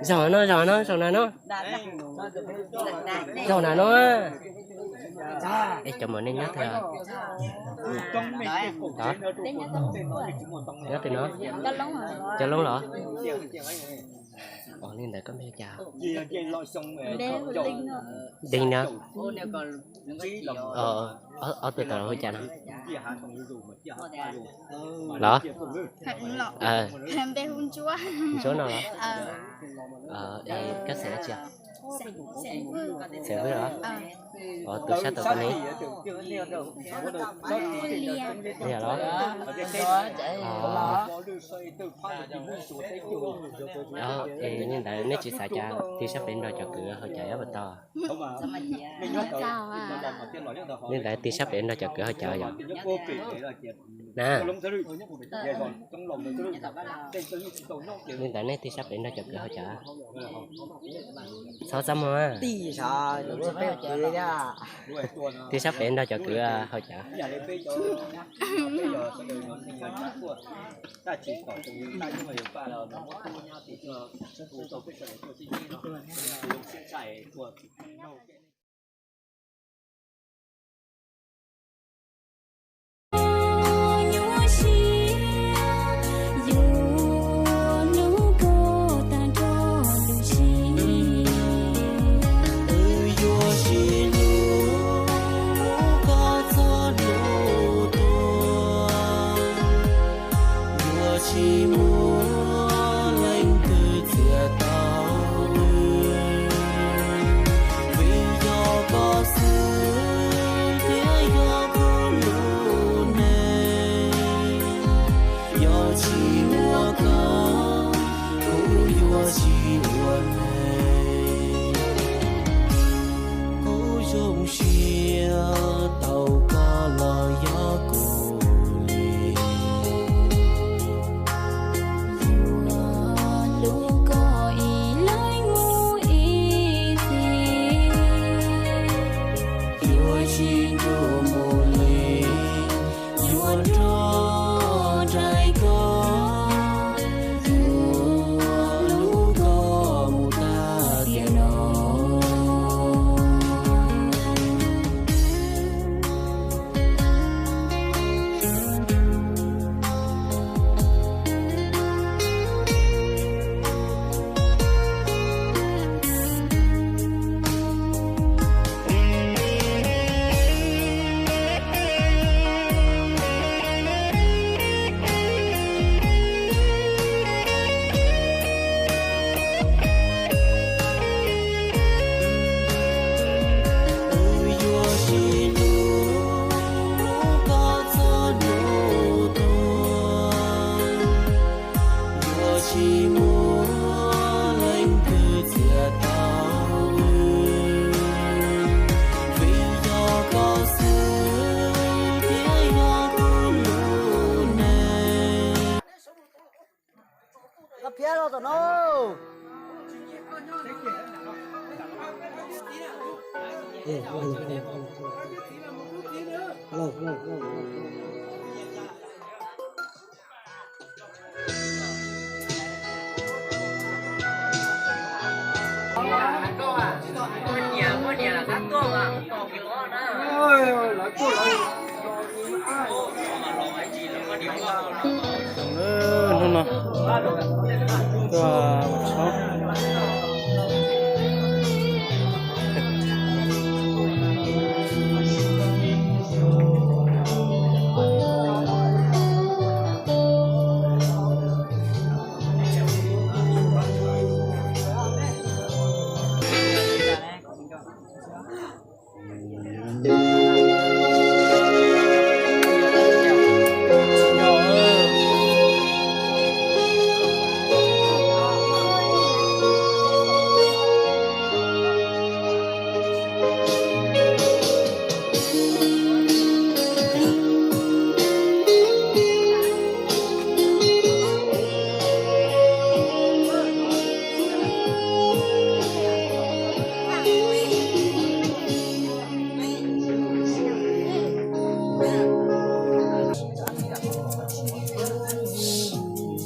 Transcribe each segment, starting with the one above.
Zaum no, zaum no, zaum na no. Zaum na no. Es cov muam nej nyob twg? Nyob twg no? Cov Loob los? Ua li ntawd koj npe cas? Deej no. Ob tug tau hu cas no? Los? Ntsuab no los? Koj xeem dab tsi? Xeem Vwj los? Tus sab tod koj ne? Liag los? Li ntawd nej tsis xav cas tig sab pem nrog cov kwv haus cawv puas tau? Li ntawd tig sab pem nrog cov kwv haus cawv yom? Na, li ntawd nej tig sab pem nrog cov kwv haus cawv. Txhob txaj muag. Tig sab pem nrog cov kwv haus cawv. Yuav tsis muaj leej twg txiav tau, vim yog koj xwb thiaj yog kuv lub neej. Yog tsis muaj koj, kuv yuav tsis ua neeg. Kuv zoo siab tau koj los yog kuv li. Yuav hlub koj ib leeg mus ib txhis, yuav tsis nrug mus li, yuav nrog nraim koj, yuav hlub koj mus tag tiam no. Wb yuav sib hlub mus kom txog hnub tuag, yuav tsis muaj leej twg txiav tau wb, vim yog koj xwb thiaj yog kuv lub neej. Koj phiab los tom no. Hnub no tuaj ua tshoob.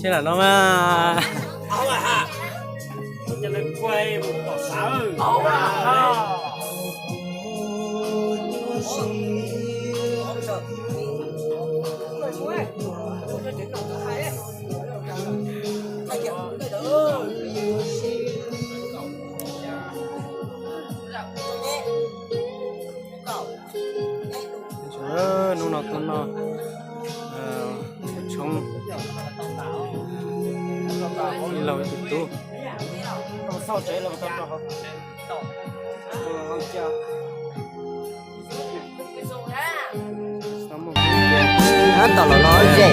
Seb lam no mas. Hnub no tuaj noj tshoob ib laug ib tug tub. Tab tom los los zem.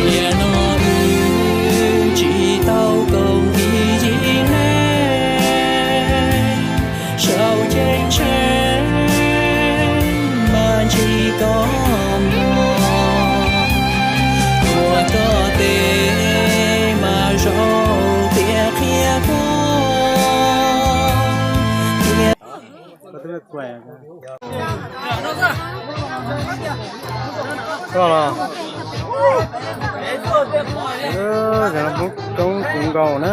Tiam no wb tsis tau koom ib yig neeg, sau ceeb tsheej mas ntsib koj mog, ua koj tes mas zoo tias qhia koj. Koj los, koj los poob koob kuv nkaus na.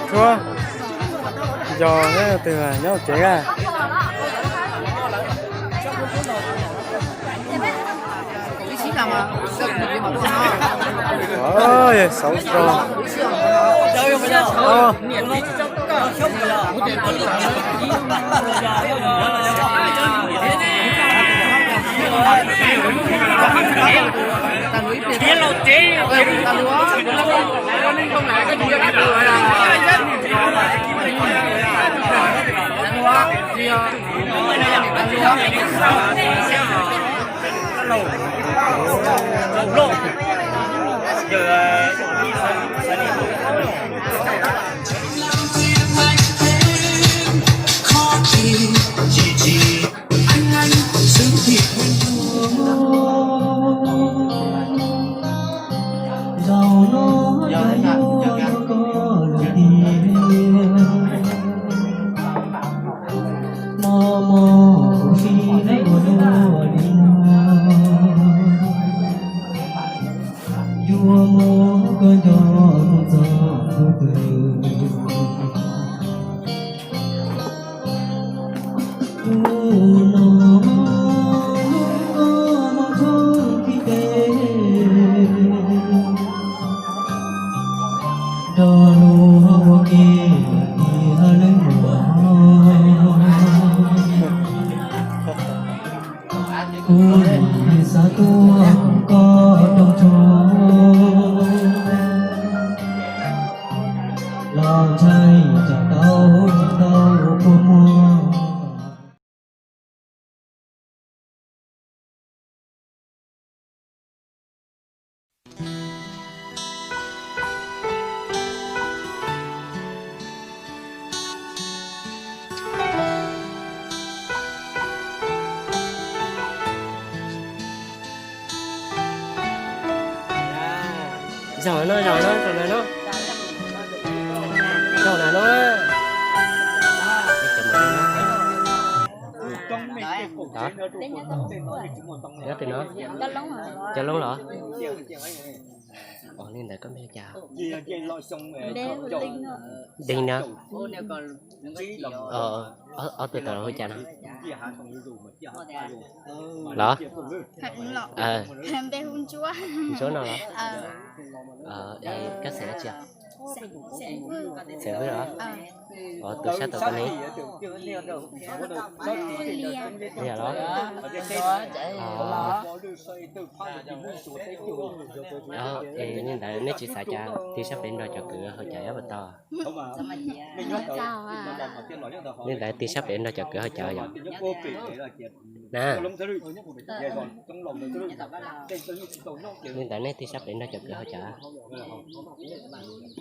Tshuab, yog twg nyob tsev a? Xauv rau. Zaum no cas yuav yuav koj lawm tiag. Mob mob kuv siab ua luaj li no. Yuav muab koj nco mus txog tus twg. Hnub no koj mus txog tim teb, nrog luag ua ke tiag lawm muag. Kuv nim xav tuaj koom koj rooj tshoob, los ntshai tsam tau tsis tau kua muag. Zaum no, zaum no, zaum no, zaum no. Nyob twg no? Cov Loob los? Ua li ntawd koj npe cas? Deeg no. Ob tug tau hu cas no? Los? Ntsuab no los? Koj xeem dab tsi? Xeem Hwj los? Tus sab tod koj ne? Liag los? Li ntawd neb tsis xav cas tig sab pem nrog cov kwv haus cawv puas tau? Li ntawd tig sab pem nrog cov kwv haus cawv yom? Na, li ntawd nej tig sab pem nrog cov kwv haus cawv.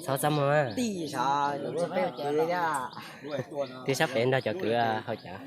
Txhob txaj muag. Tig sab pem nrog cov kwv haus cawv.